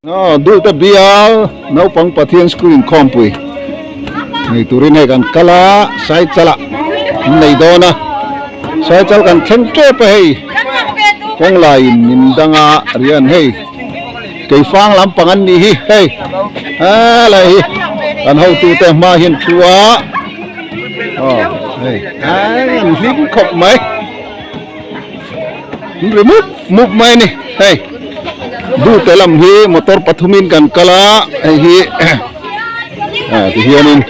Aw Duhte bial naupang Pathian school inkhawmpui nei turin hei kan kal a Saichal ah an nei dawn a Saichal kan thleng tep a hei kawng laiin min dang a rian hei keifang lampang an nih hi hei helai hi kan hotute hma hian thu a aw hei an hlim khawp mai. Ri mup mup mai a ni hei duhte lam hi motor pathumin kan kal a hei hi ah ti hianin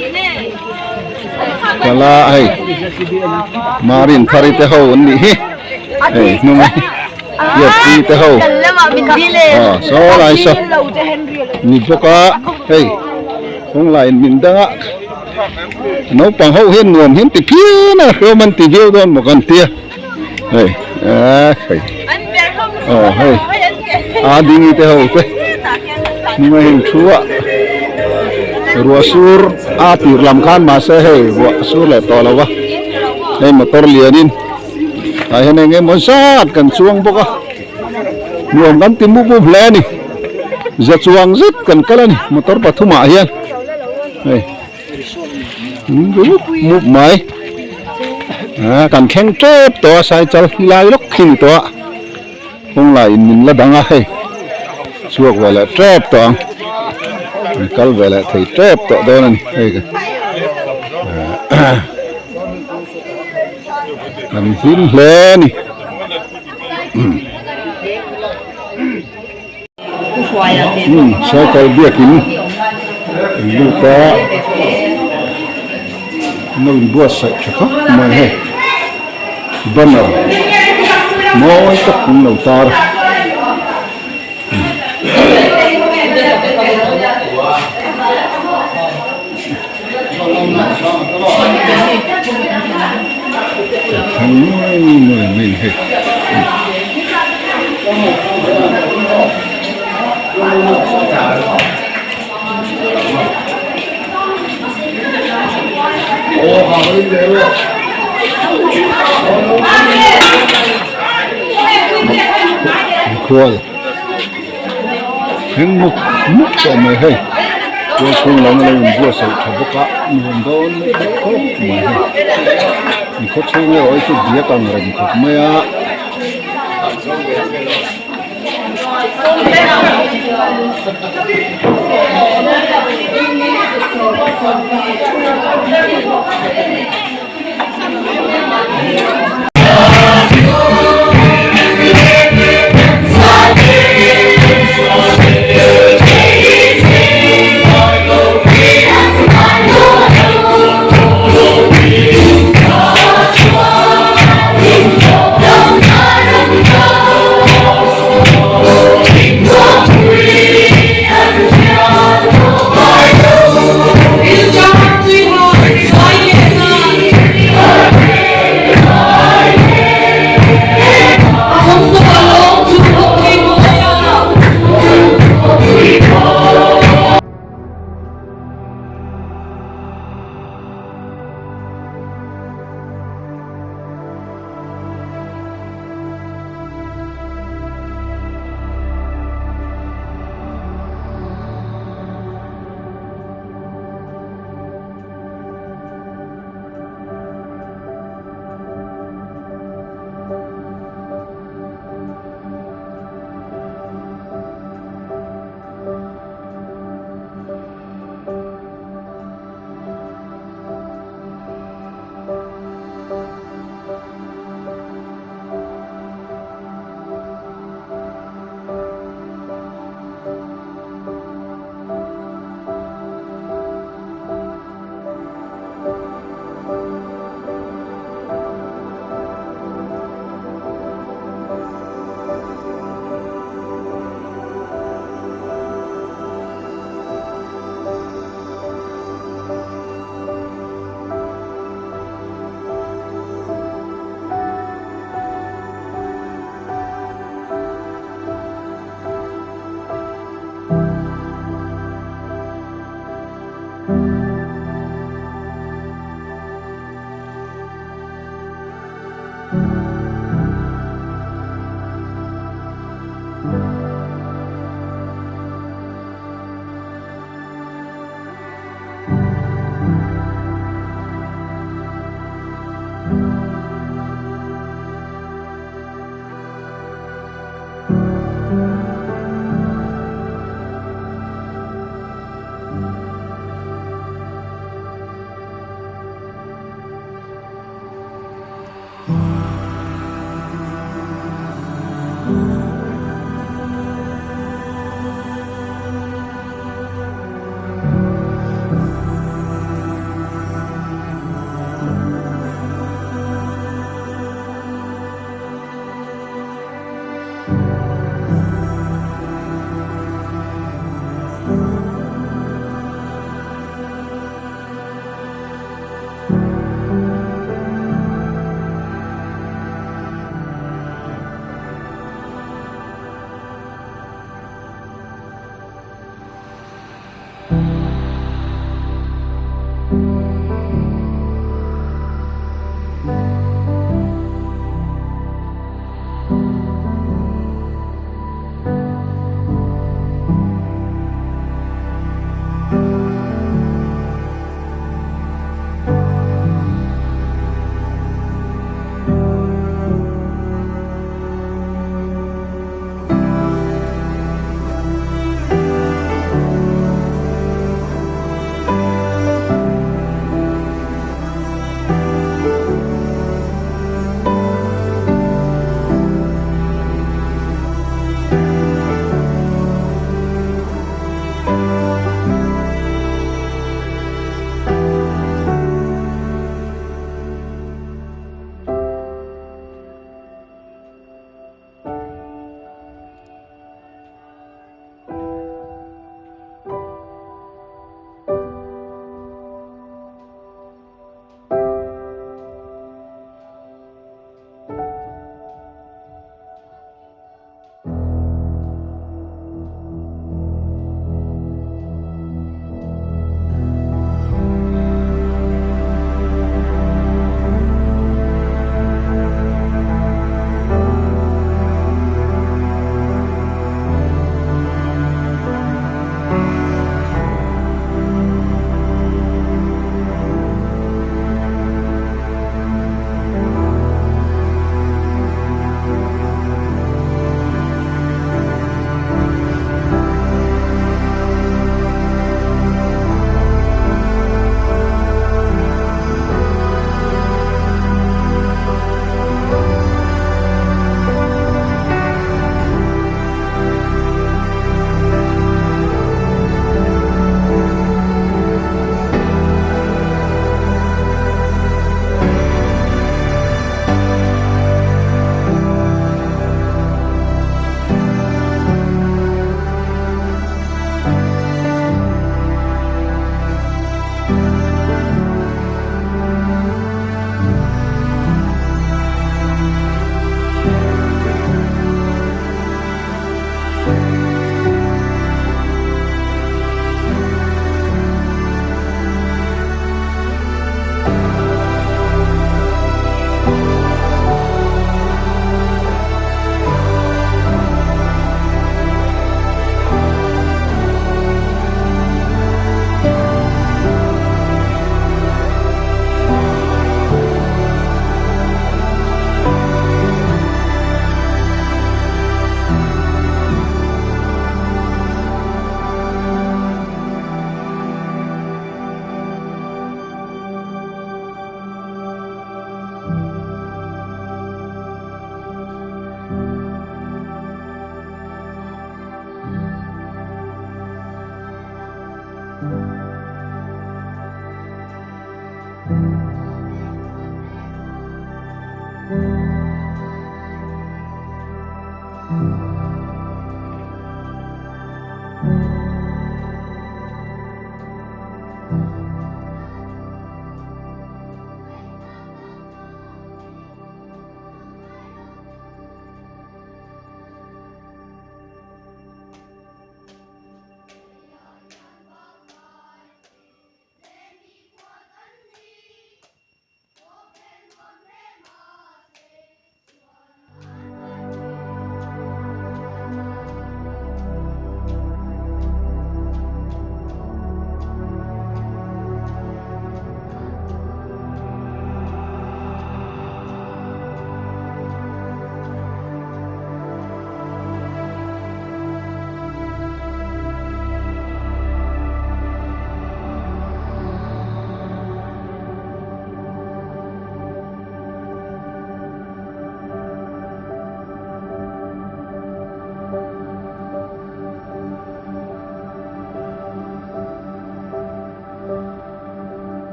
kal a hei marin thari te ho an nih hi hei hnung a hiatpui te ho ah saw lai saw ni bawk a hei kawng laiin min dang a naupang ho hian nuam hian ti phian a hreawm an ti viau dawn maw kan tia. Hei eh hei aw hei a ding te ho te hnunga heng thu a ruah sur a tir lam khan mahse hei ruah sur leh tawh lo va hei motor lianin tah hian eng emaw zat kan chuang bawk a nuam kan ti mup mup hle a ni za chuang zet kan kal a ni motor pathumah hian hei. Mup mup mai ah kan thleng tep tawh a sai chal hi lai lawk khi ni tawh a kawng laiin min la dang a hei chhuak ve leh tep tawh ang min kal ve leh thei tep tawh dawn a ni hei ah kan hlim hle a ni. Cycle biakin an lut a an lo inbuatsaih tha khawp mai hei banner mawi tak an lo tar a. Khual heng muk muk tawh mai hei tual chhung lam a lo inbuatsaih tha bawk a nuam dawn khawp mai hei an khaw chhung erawh hi chu biak ang reng khawp mai a.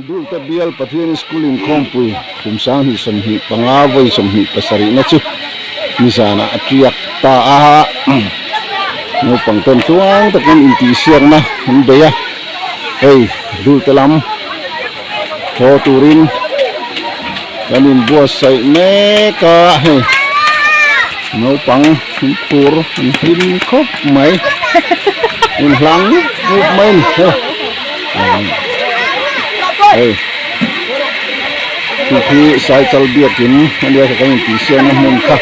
Dulte Bial Pathian School inkhawmpui kum 2025 vawi 27 na chu nizanah a tiak ta a, naupang ten tluang takin intihsiakna an bei a, hei Dulte lam thaw turin kan inbuatsaih mek a, hei naupang an phur an hlim khawp mai inhlang mup mup mai a ni hei. Hei khi khi cycle biakin a nia kan intih siamna hmun kha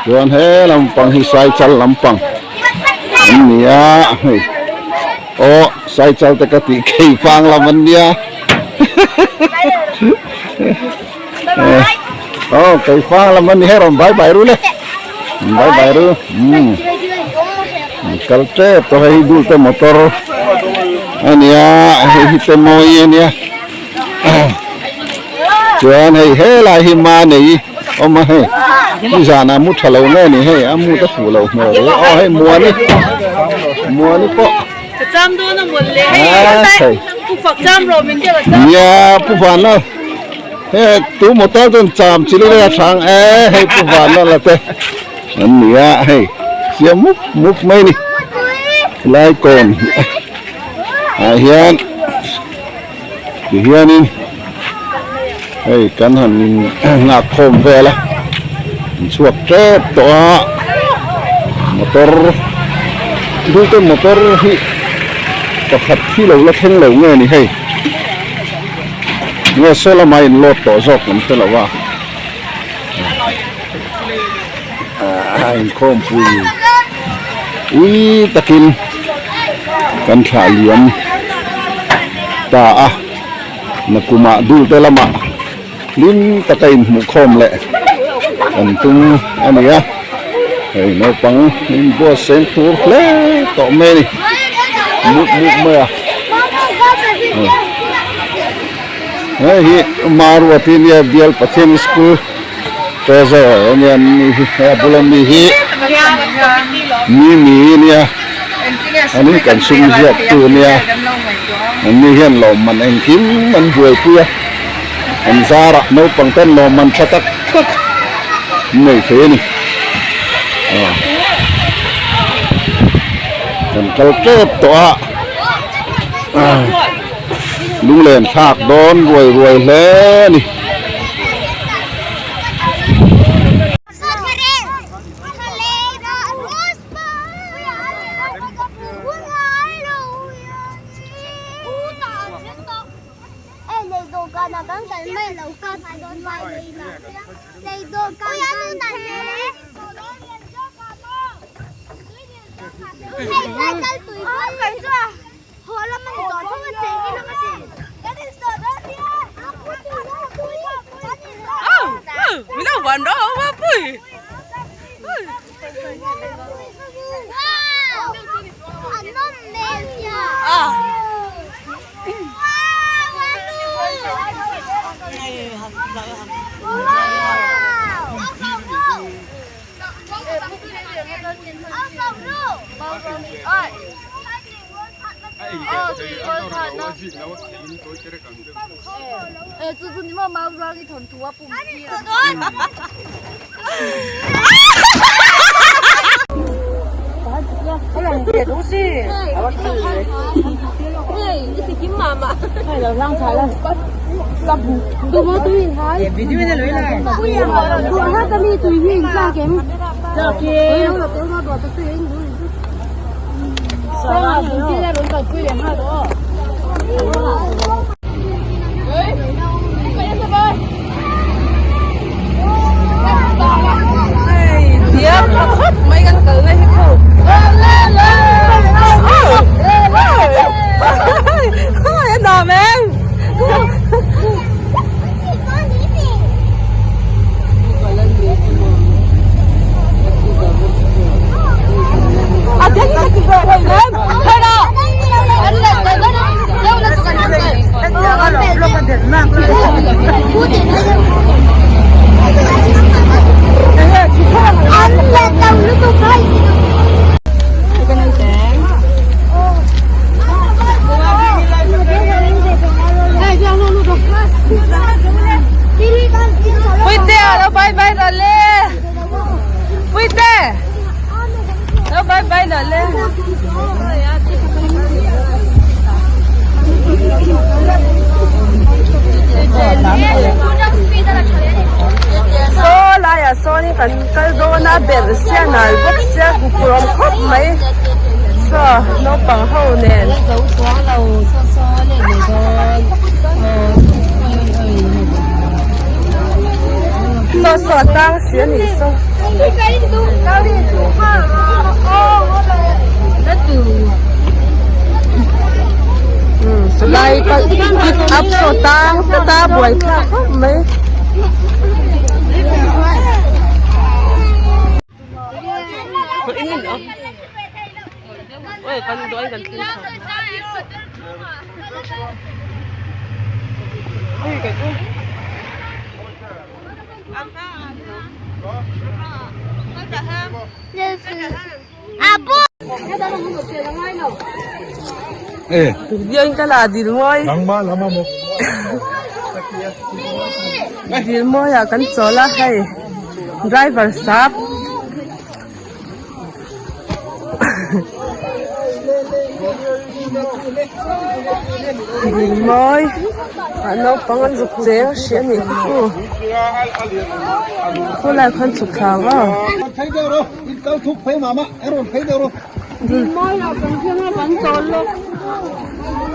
chuan he lampang hi cycle lampang an ni a hei aw cycle te ka tih khei fang lam an nia aw kei fang lam an ni hei rawn bai bai ru le bai bai ru umm. Kal tep tawh hei hi dul te motor a nia hei hi te mawi a nia chuan hei helai hi manei awm a hei nizanah mu tha lo nge ni hei a mu te fuh loh hmel hle aw hei muani muani pawh nia pu vanlal he tu motor chuan cham chi leh a hrang e hei pu vanlal a te. An ni a hei siam mup mup mai a ni helai kawn ah hian ti hianin hei kan han in nghak khawm vel a an chhuak tep tawh a motor duhte motor hi pakhat hi lo la thleng lo nge ni hei nge saw lamah in load tawh zawk an hre lo a. Inkhawmpui ui takin kan thlah liam ta a nakumah dul te lamah hlim taka inhmuhkhawm leh kan tum a ni a hei naupang inbuat seng thur hle tawh mai a ni mup mup mai a. Hei hi Maruati nia Bial Pathian School Treasurer ania mi hi a bula mi hi Mimi nia ani kan sum ziak tu nia an ni hian lawmman engkim an buaipui a an zarah naupang ten lawmman tha tak tak an nei thei a ni kan kal tep tawh a. Lunglen thlak dawn ruai ruai hle a ni. nal bawk sia huphurh awm khawp mai saw naupang ho nen. Saw saw a tang si a nih saw. Chulai pick up saw tang tlat a buaithlak khawp mai. Dil mawiah kan chawl a hei driver sap dil mawi ah naupang an zuk cheng a hria a nih hi chu khulai khan chhuk thla ang aw.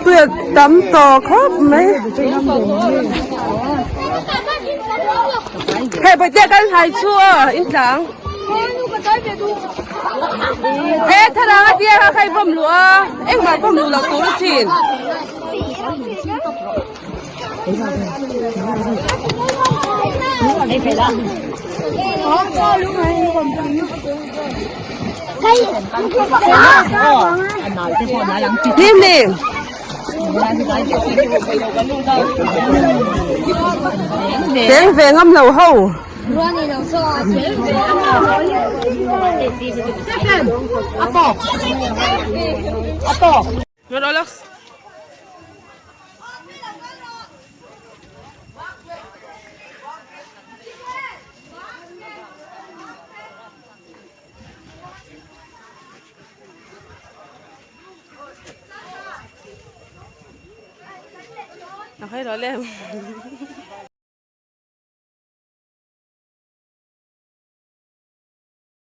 Tui a tam tawh khawp mai. Hei bawihte kan hlai chu aw in tlang. He thlarang a tia kha khai bawm luh a engmah bawm luh loh tur a chin. Hnim nih. Cheng ve ngam lo ho.